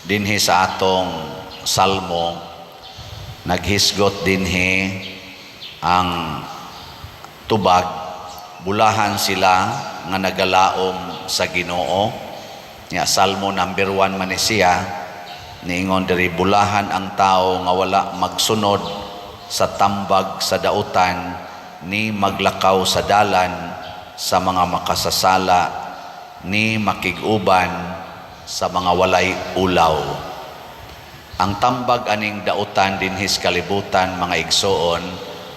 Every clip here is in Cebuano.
Dinhi sa atong salmo, naghisgot dinhi ang tubag: "Bulahan sila nga nagalaom sa Ginoo." Nya Salmo number 1 man ni siya. Niingon diri, "Bulahan ang tao nga wala magsunod sa tambag sa dautan, ni maglakaw sa dalan sa mga makasasala, ni makig-uban sa mga walay ulaw." Ang tambag aning dautan dinhi sa kalibutan, mga igsoon,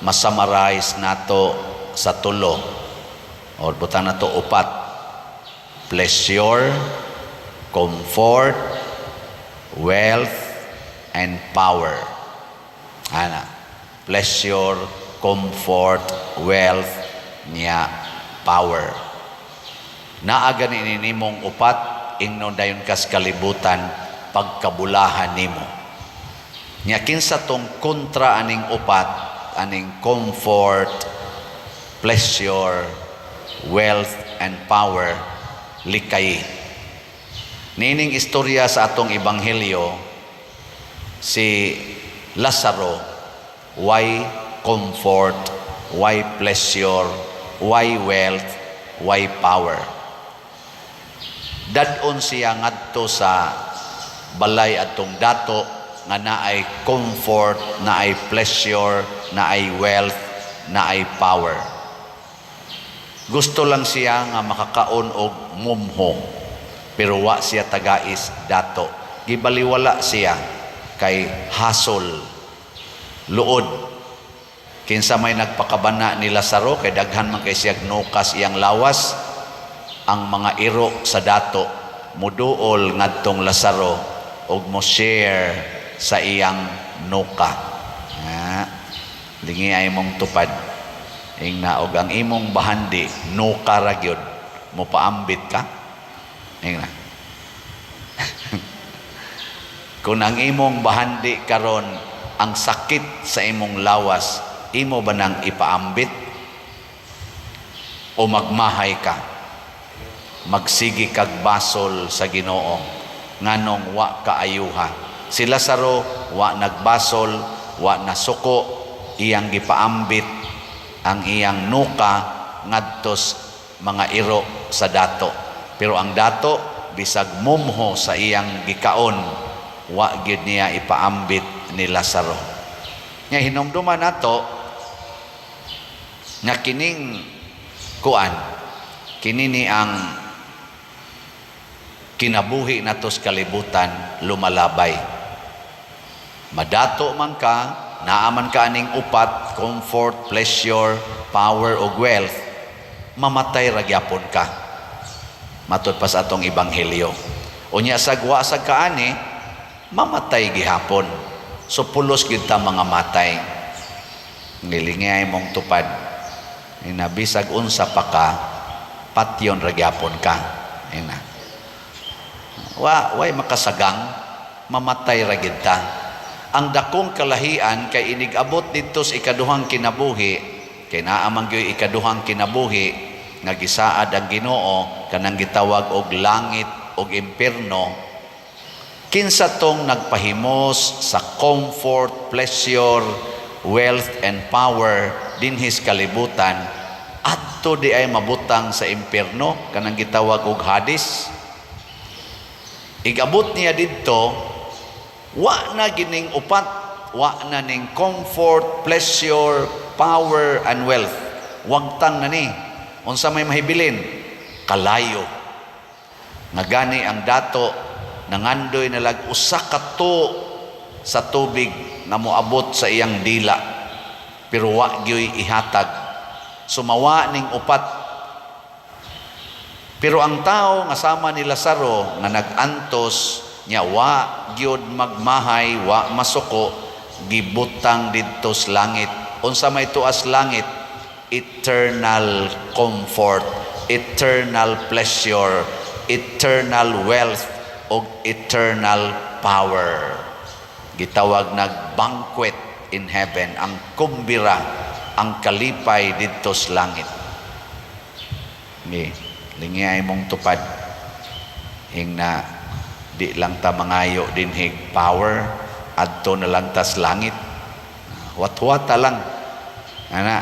ma-summarize nato sa tulo or butang nato upat: pleasure, comfort, wealth, and power. Ana, pleasure, comfort, wealth, nya power. Naa gani nimong upat, ingnon dayon kas kalibutan, pagkabulahan nimo. Nya kinsa tong kontra aning upat, aning comfort, pleasure, wealth, and power? Likay. Nining istorya sa atong ebanghelyo, si Lazaro, why comfort, why pleasure, why wealth, why power. Dadon siya ngadto sa balay atong dato nga naay comfort, naay pleasure, naay wealth, naay power. Gusto lang siya nga makakaon og mumho, pero wa siya tagais dato. Gibaliwala siya kay hasol, luod. Kinsa may nagpakabana ni Lazaro, kay daghan man kay siyag nukas iyang lawas? Ang mga iro sa dato, muduol ngadtong Lazaro og mo share sa iyang nuka. Nga lingi ay mong tupad. Ingna og ang imong bahandi nuka ra gyud, mo paambit ka? Ingna kung ang imong bahandi karon ang sakit sa imong lawas, imo ba nang ipaambit o magmahay ka, magsigi kag basol sa Ginoo nganong wa kaayuha? Si Lazaro wa nagbasol, wa nasuko, iyang gipaambit ang iyang nuka ngadtos mga iro sa dato. Pero ang dato, bisag mumho sa iyang gikaon, wa gyud niya ipaambit ni Lazaro. Nga hinumduman nato nga kining kuan, kini ni ang kinabuhi nato sa kalibutan, lumalabay. Madato man ka, naaman ka aning upat, comfort, pleasure, power ug wealth, mamatay ra gyapon ka. Matud pa sa atong ebanghelyo. Unya sa wa sa kaani, mamatay gihapon. So pulos gyud ta mga matay. Ngilingay mong tupad. Inabisag unsa pa ka, patyon ra gyapon ka. Ina. Wa way makasagang, mamatay ra gid ta. Ang dakong kalahian kay inig-abot didto sa ikaduhang kinabuhi, kay naa man gyud ikaduhang kinabuhi nga gisaad ang Ginoo, kanang gitawag og langit og impierno. Kinsa tong nagpahimos sa comfort, pleasure, wealth and power dinhi sa kalibutan, adto di ay mabutang sa impierno, kanang gitawag og Hades? Igabot niya didto, wa na gining upat, wa na ning comfort, pleasure, power and wealth. Wagtang na ni. Unsa may mahibilin? Kalayo. Nga gani ang dato nangandoy na lag usa ka to sa tubig nga moabot sa iyang dila, pero wa gyoy ihatag. Sumawa ning upat. Pero ang tao nga sama ni Lazaro nga nag-antos nya wa gyud magmahay, wa masuko, gibutang didto sa langit. Unsa may tuas langit? Eternal comfort, eternal pleasure, eternal wealth ug eternal power. Gitawag nag banquet in heaven, ang kumbira, ang kalipay didto sa langit. Ni lingi ay mong tupad. Ing na Di lang ta mangayo dinhig power, adto na lang tas langit. Huwat-huwata lang. Ana.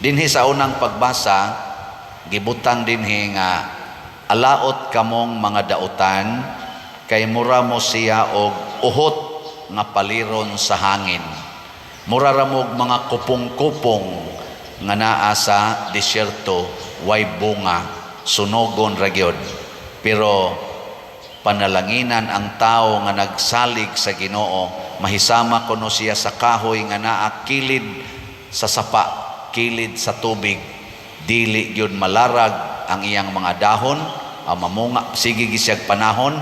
Dinhi sa unang pagbasa, gibutang dinhi nga alaot kamong mga dautan kay mura mo siya og uhot nga paliron sa hangin. Mura ra mo'g mga kupong-kupong nga naa sa disyerto, way bunga, sunogon ra gyud. Pero panalanginan ang tao nga nagsalig sa Ginoo, mahisama kuno siya sa kahoy nga naa kilid sa sapa, kilid sa tubig. Dili gyud malarag ang iyang mga dahon, ang mamunga sige gyud siyag panahon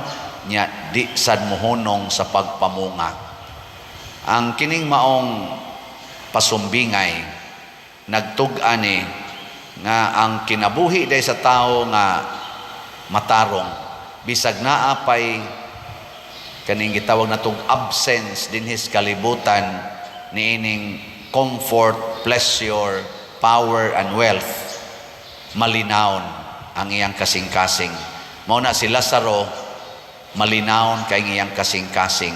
nya, di sad mohunong sa pagpamunga. Ang kining maong pasumbingay nagtug-an ni nga ang kinabuhi day sa tao nga matarong, bisag naa pay kaning gitawag natong absence dinhi sa kalibutan niining comfort, pleasure, power and wealth, malinawon ang iyang kasing-kasing. Mao na si Lazaro, malinawon kay ang iyang kasing-kasing.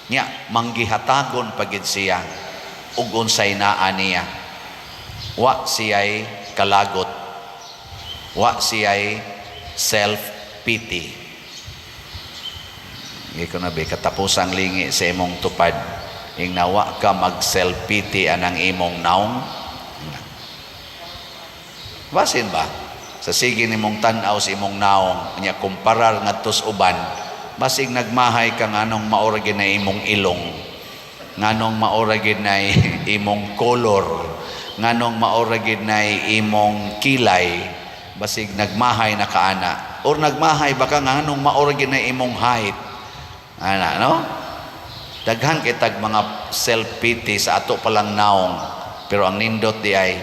Nya manggihatagon pa gid siya ug unsay naa niya. Wa siya'y kalagot. Wa siya'y self-pity. Ko na be katapusang lingi sa imong tupad. Ing nawa ka mag self-pity anang imong naong. Basin ba? Sa sige nimong tan-aw sa imong naong, nya kumparar ngadto sa uban, basig nagmahay ka nganong mao ra na imong ilong, nganong mao ra gid na imong color, nganong mao ra gid na imong kilay, basig nagmahay na kaana. Or nagmahay baka nganong mao ra gid na imong height. Ana, no? Daghan kay tag mga self-pity sa ato palang naong. Pero ang nindot di ay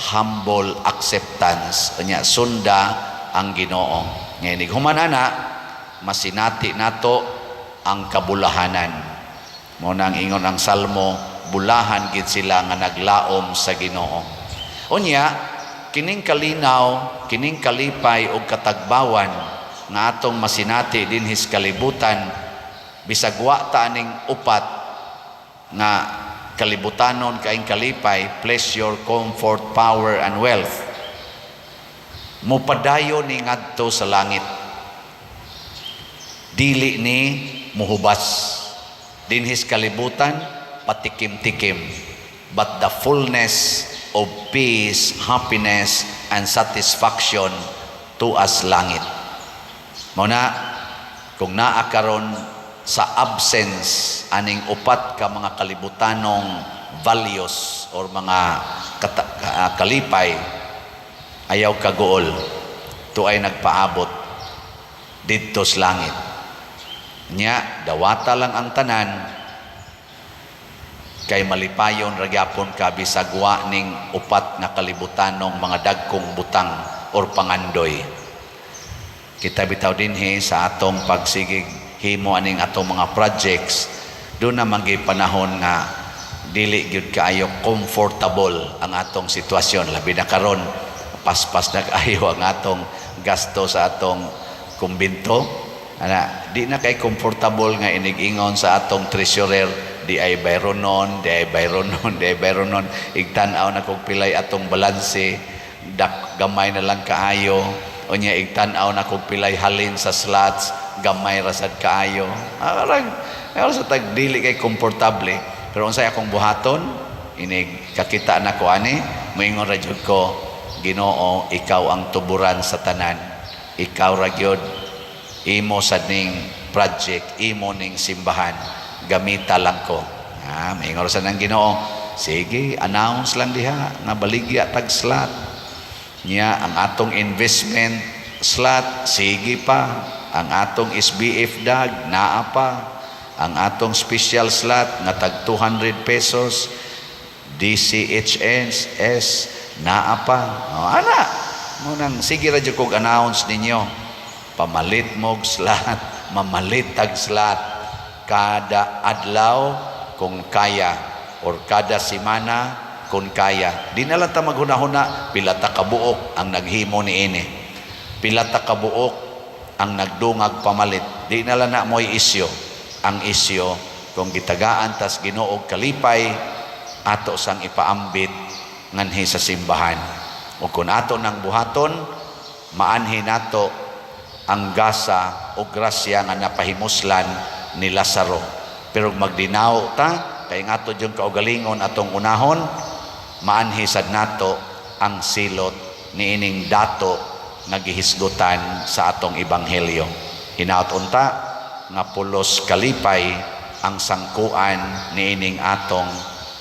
humble acceptance. Nya sunda ang Ginoo. Ngayon, human ana, masinati nato ang kabulahanan. Mao nang ingon ang Salmo, bulahan gid sila nga naglaom sa Ginoo. Unya, kining kalinaw, kining kalipay og katagbawan nga atong masinati dinhi sa kalibutan, bisag wa ta aning upat nga kalibutanon kaing kalipay, pleasure, comfort, power and wealth, mupadayon ni ngadto sa langit. Dili ni muhubas. Dinhi sa kalibutan, patikim-tikim, but the fullness of peace, happiness and satisfaction to us langit. Mao na kung naa karon sa absence aning upat ka mga kalibutanong values or mga kalipay, ayaw kaguol, tuay nagpaabot didto sa langit. Nya dawata lang ang tanan kay malipayon ra gyapon ka bisag wa ning upat nga kalibutanong mga dagkong butang or pangandoy. Kita bitaw dinhi sa atong pagsigig himo aning atong mga projects, duna man gyud panahon nga dili gyud kaayo comfortable ang atong sitwasyon, labi na karon, paspas na kaayo ang atong gasto sa atong kumbinto. Ana, di na kay comfortable nga inig-ingon sa atong treasurer, di ay bayronon, di ay bayronon, di ay bayronon. Igtan-aw na kog pilay atong balanse, dak gamay na lang kaayo. Unya igtan-aw na kog pilay halin sa slots, gamay ra sad kaayo. Arang sa tag dili kay komportable. Pero unsay akong buhaton, inig kakita na ko ani, moingon ra jud ko, "Ginoo, ikaw ang tuburan sa tanan. Ikaw ra gyud, imo sad ning project, imo ning simbahan, gamita lang ko." Ah, maingon sa nang Ginoo, "Sige, announce lang diha nga baligya tag slot." Nya ang atong investment slot sige pa, ang atong SBF dag naa pa, ang atong special slot nga tag 200 pesos, DCHS S naa pa. Oh, ana, mao nang sige ra jud kog announce ninyo. Pamalit mo'g slot, mamalit tag slot kada adlaw kung kaya or kada semana kung kaya. Di na lang ta maghuna-huna pila ta kabuok ang naghimo niini. Pila ta kabuok ang Ang nagdungag pamalit, di na lang na mo'y isyo. Ang isyo kung gitagaan tas Ginoo og kalipay, ato sang ipaambit nganhi sa simbahan. O kung ato nang buhaton, maanhi nato ang gasa o grasya nga napahimuslan ni Lazaro. Pero magdinaw ta kay nga ato yung kaugalingon atong unahon, maanhi sad nato ang silot niining dato nga gihisgutan sa atong ebanghelyo. Hinaot unta nga pulos kalipay ang sangkuan niining atong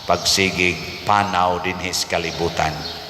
pagsigig panaw dinhi sa kalibutan.